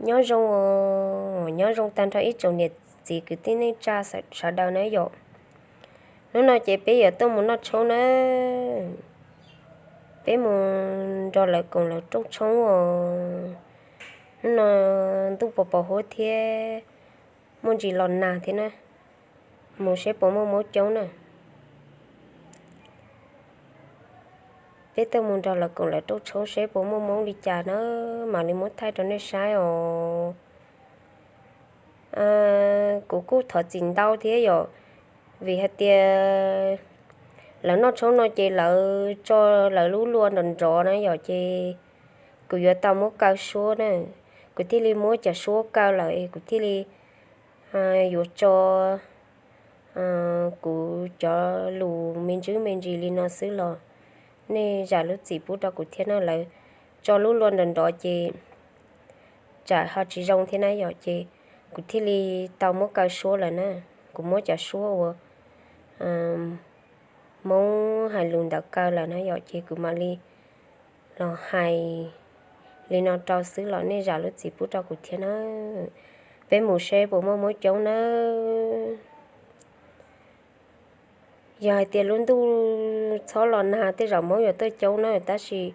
Nyob zoo, nyob zoo tag nrho ib tsoom niam txiv kwv tij neej tsa sawv daws na yom. Hnub no ces peb yuav tuaj mus noj tshoob na. Peb mus nrog lawv koom lawv rooj tshoob os. Hnub no ntuj pos pos huab thiab, muaj ntsis los nag thiab na. Mus seb puas muaj maub coob na. Peb tuaj mus nrog lawv koom lawv rooj tshoob seb puas muaj maub li cas na, mam li muab thaij rau nej saib os. Kuv kuj thov txim ntau thiab yom, vim hais tias lawv noj tshoob no ces lawv tso lawv lub luas nrov nrov na yom, ces kuv yuav tau muab kaw suab na. Kuv thiaj li muab cov suab kaw lawm es kuv thiaj li yuav tso kuv cov lus me ntsis me ntsis li no xwb los nej zam lub txim pub rau kuv thiab na. Lawv tso lub luas nrov nrov ces tsam ho tsis zoo thiab na yom, ces kuv thiaj li tau muab kaw suab lawm na. Kuv muab cov suab uas Hmoob hais lus ntawd kaw lawm na yom, ces kuv mam li los hais li no rau xwb los nej zam lub txim pub rau kuv thiab na. Peb mus seb puas muaj maub coob na. Yog hais tias lub ntuj txhob los nag tej zaum maub yuav tuaj coob na, tab sis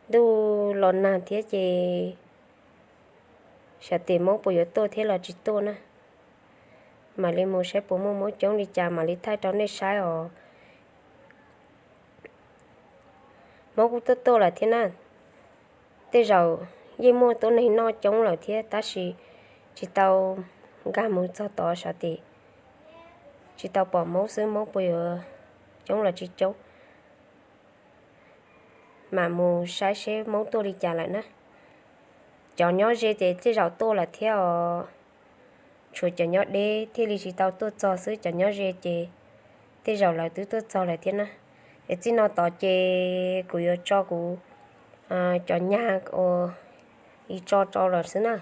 ntuj los nag thiab ces xyov tes maub puas yuav tuaj thiab los tsis tuaj na. Mam li mus saib puas muaj maub coob li cas mam li thaij rau nej saib os. Maub kuj tuaj tuaj lawm thiab na. Tej zaum yeej muaj tuab neeg noj coob lawm thiab tab sis tsis tau nkag mus txog tod, xyov tes tsis tau pom maub xwb, maub puas yuav coob los tsis coob. Mam mus saib seb maub tuaj li cas lawm na. Cov nyob ze ces tej zaum tuaj lawm thiab os. Tshuav cov nyob deb thiaj li tsis tau tuaj txog xwb, cov nyob ze ces tej zaum lawv twb tuaj txog lawm thiab na. Es txij no tod ces kuv yuav tso kuv cov nyag uas tso rau lawm xwb na.